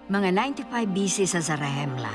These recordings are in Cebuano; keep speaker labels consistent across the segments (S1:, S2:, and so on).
S1: Mga 95 BC sa Zarahemla,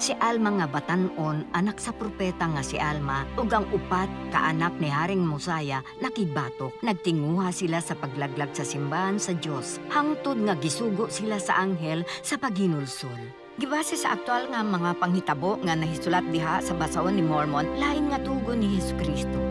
S1: si Alma nga batan-on, anak sa propeta nga si Alma, ug ang upat ka anak ni Haring Mosaya nakigbatok. Nagtinguha sila sa paglaglag sa simbahan sa Dios, hangtod nga gisugo sila sa anghel sa paghinulsol. Gibase sa aktual nga mga panghitabo nga nahisulat diha sa basaon ni Mormon, lain nga tugon ni Hesukristo.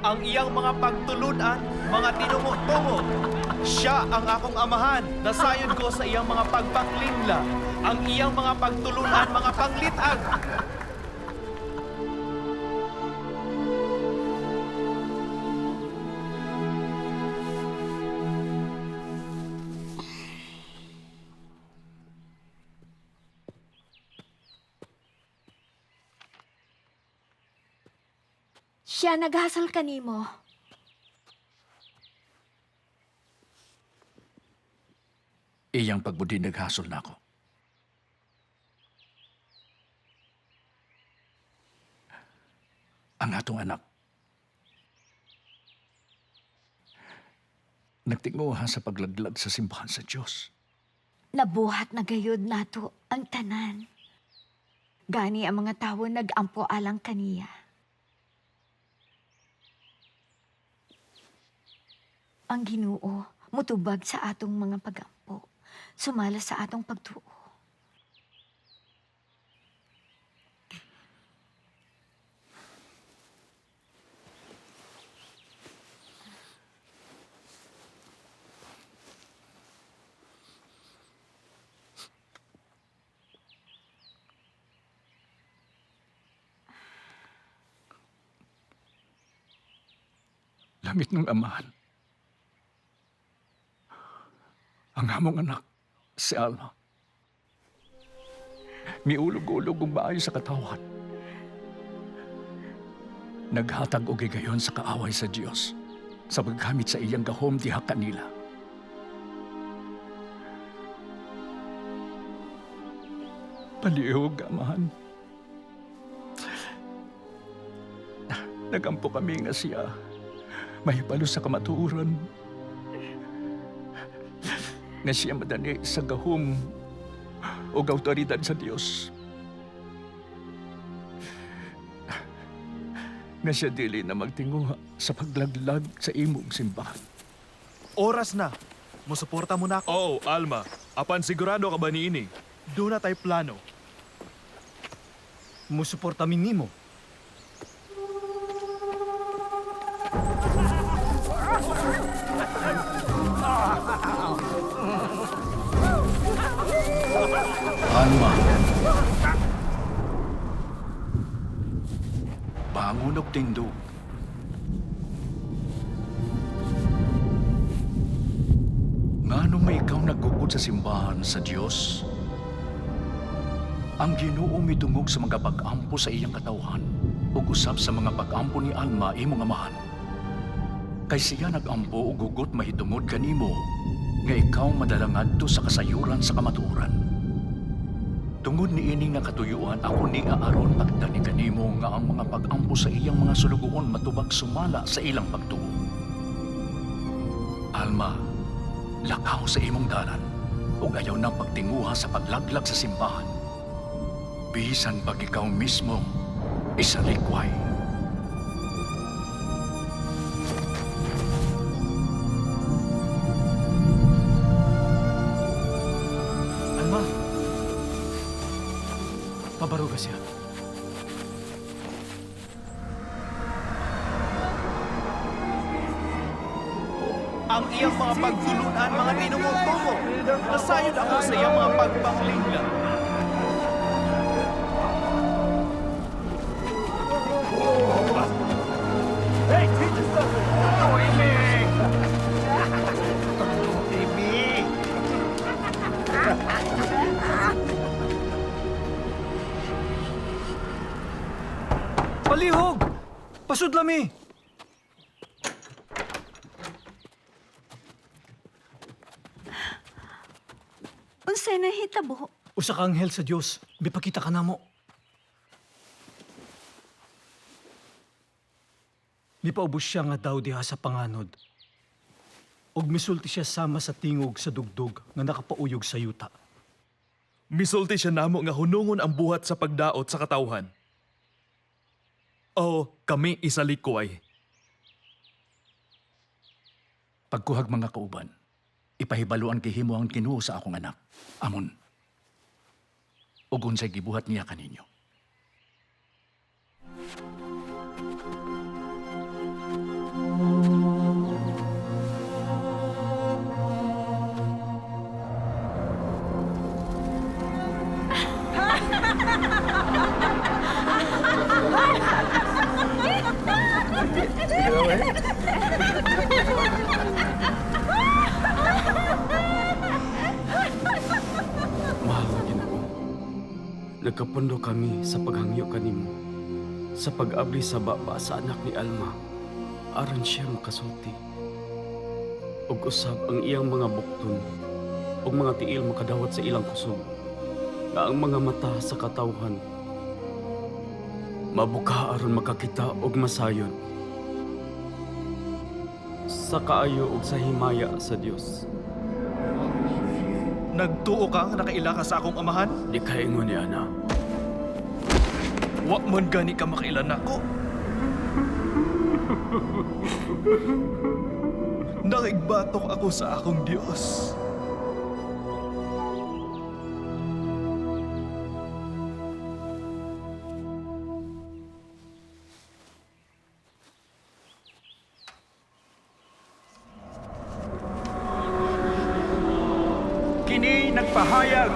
S2: Ang iyang mga pagtulunan, mga tinungo-tungo. Siya ang akong amahan, nasayod ko sa iyang mga pagpanglinla. Ang iyang mga pagtulunan, mga panglitag.
S3: Siya naghasal kanimo.
S4: Iyang pagbudi naghasol na ako. Ang atong anak, nagtinguha sa paglaglag sa simbahan sa Diyos.
S3: Nabuhat na gayud nato ang tanan. Gani ang mga tawo nagampo alang kaniya. Ang Ginoo mutubag sa atong mga pagampo, sumala sa atong pagtuo.
S4: Langit ng amahan. Ang among anak, si Alma. Miulog-ulog ang maayo sa katawan. Naghatag og higayon sa kaaway sa Dios sa paggamit sa iyang gahom diha kanila. Palihog, amahan. Nagampo kami nga siya mahibalo sa kamatuoran. Nga siya madani sa gahom o autoridad sa Dios. Nga siya dili na magtinguha sa paglaglag sa imong simbahan.
S2: Oras na. Musuporta mo na ako.
S5: Oh, Alma. Apan sigurado ka ba niini?
S2: Doon na tayo plano.
S6: Musuporta mi nimo.
S4: Alma. Bangon og tindog. Ngano may ikaw naggugod sa simbahan sa Dios? Ang Ginoo mitungog sa mga pag-ampo sa iyang katawhan ug usab sa mga pag-ampo ni Alma imong amahan. Kay siya nag-ampo og hugot mahitungod kanimo nga ikaw madala ngadto sa kasayuran sa kamatuoran. Tungod niini nga katuyuan ako ni Aaron pagdani kanimo nga ang mga pag-ampo sa iyang mga sulugoon matubag sumala sa ilang pagtuo. Alma, lakaw sa imong dalan ug ayaw na pagtinguha sa paglaglag sa simbahan. Bisan pag ikaw mismo isalikway.
S6: Alma. Pabaruga siya.
S2: Ang iyang mga pagtulunan, mga tinungo-tungo. Nasayod ako sa iyang mga pagpanglinla.
S6: Palihog! Pasudlami!
S1: Unsay nahitabo?
S6: Usa ka anghel sa Dios, mipakita ka namo. Mipaubos siya nga daw diha sa panganod. Ug misulti siya sama sa tingog sa dugdog nga nakapauyog sa yuta.
S5: Misulti siya namo nga hunungon ang buhat sa pagdaot sa katawhan. O kami isalikway.
S4: Pagkuhag mga kauban, ipahibaluan kihimo ang Ginoo sa akong anak, Amon. Ug unsay gibuhat niya kaninyo.
S7: Mahal na Ginoo, nagkapundo kami sa paghangyo kanimo, sa pag-abli sa baba sa anak ni Alma, aron siya makasulti. Ug usab ang iyang mga bukton, ug mga tiil makadawat sa ilang kusog, nga ang mga mata sa katawhan, mabuka aron makakita og masayon. Sa kaayo ug sa himaya sa Dios.
S2: Nagtuo ka nga nakaila ka sa akong amahan?
S7: Di kaingon ni ana.
S2: Wa man gani ka makaila nako. Nakigbatok ako sa akong Dios.
S4: Kini nagpahayag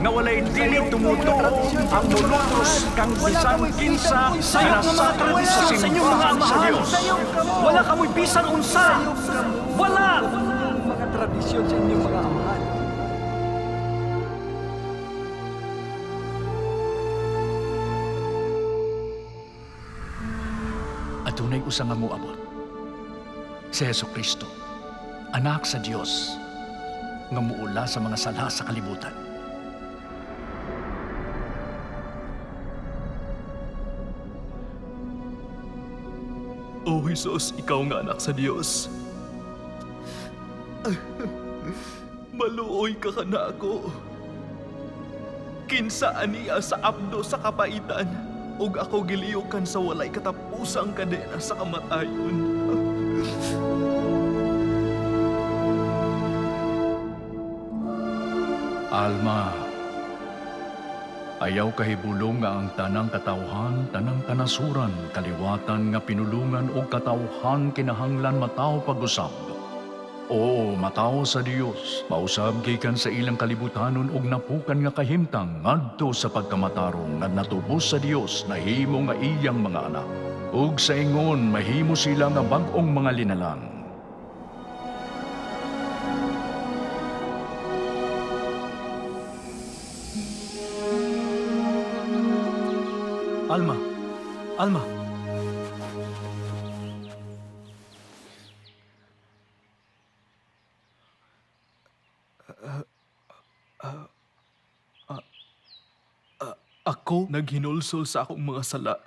S4: nga walay dili tumutuo ang mulutros kang bisan kinsa
S6: Sayop nga mga tradisyon sa inyong mga
S4: simbahan sa
S6: amahan!
S4: Dios.
S6: Wala kamoy bisan unsa! Wala!
S8: Mga tradisyon sa inyong mga amahan.
S4: Adunay usa nga moabot. Si Hesus Kristo, anak sa Dios, nga muula sa mga sala sa kalibutan.
S5: O Jesus, ikaw nga anak sa Dios.
S2: Maluoy ka kana ako. Kinsa aniya sa abdo sa kapaitan ug ako giliyukan sa walay katapusang kadena sa kamatayon.
S4: Alma, ayaw kahibulong nga ang tanang katawhan, tanang kanasuran, kaliwatan nga pinulungan o katawhan kinahanglan mataw pag-usab. Oo, mataw sa Dios, mausab gikan sa ilang kalibutanon og napukan nga kahimtang ngadto sa pagkamatarong nga natubos sa Dios nahimo nga iyang mga anak. Ug sa ingon mahimo sila nga bag-ong mga linalang.
S6: Alma! Alma!
S5: Ako naghinulsol sa akong mga sala.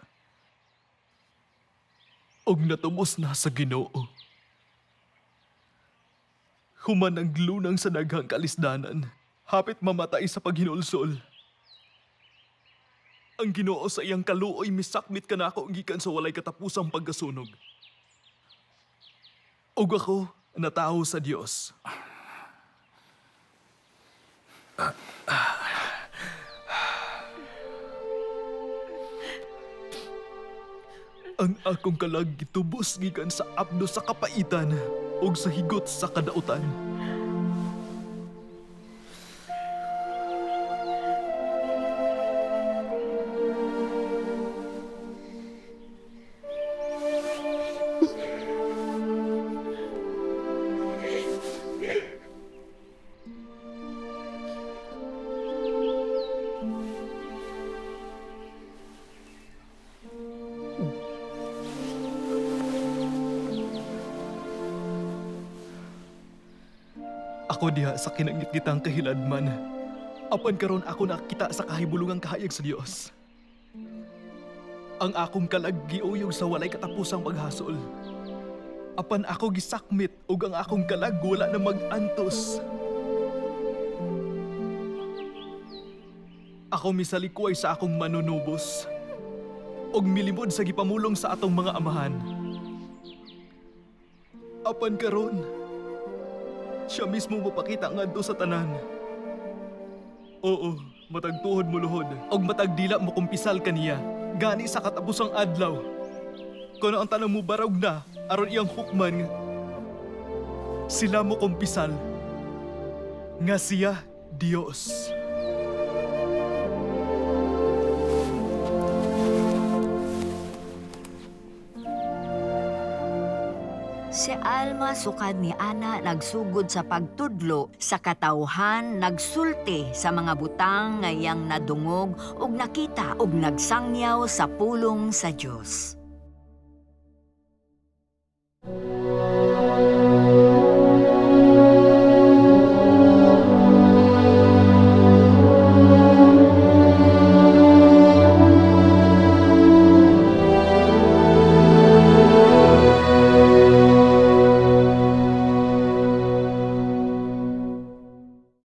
S5: Og natubos na sa Ginoo. Human ang lunang sa daghang kalisdanan, hapit mamatay sa paghinulsol. Ang Ginoo sa iyang kaluoy misakmit kanako gikan sa walay katapusang pagkasunog. Og ako natawo sa Dios. Ang akong kalag gitubos gikan sa abdo sa kapaitan ug sa higot sa kadautan. Ako diha sa kinangitngitang kahiladman. Apan karon ako nakita sa kahibulungang kahayag sa Dios. Ang akong kalag giuyog sa walay katapusang paghasol. Apan ako gisakmit ug ang akong kalag wala na mag-antos. Ako misalikuay sa akong manunubos ug milimod sa gipamulong sa atong mga amahan. Apan karon, siya mismo mapakita ngadto sa tanan. Oo, matag tuhod mo luhod, ug matag dila mo kumpisal kaniya. Gani sa katapusang adlaw. Kuno ang tanang mo barog na aron iyang hukman sila mo kumpisal nga siya Dios.
S1: Si Alma sukad ni Ana nagsugod sa pagtudlo sa katawhan, nagsulti sa mga butang nga iyang nadungog ug nakita ug nagsangyaw sa pulong sa Dios.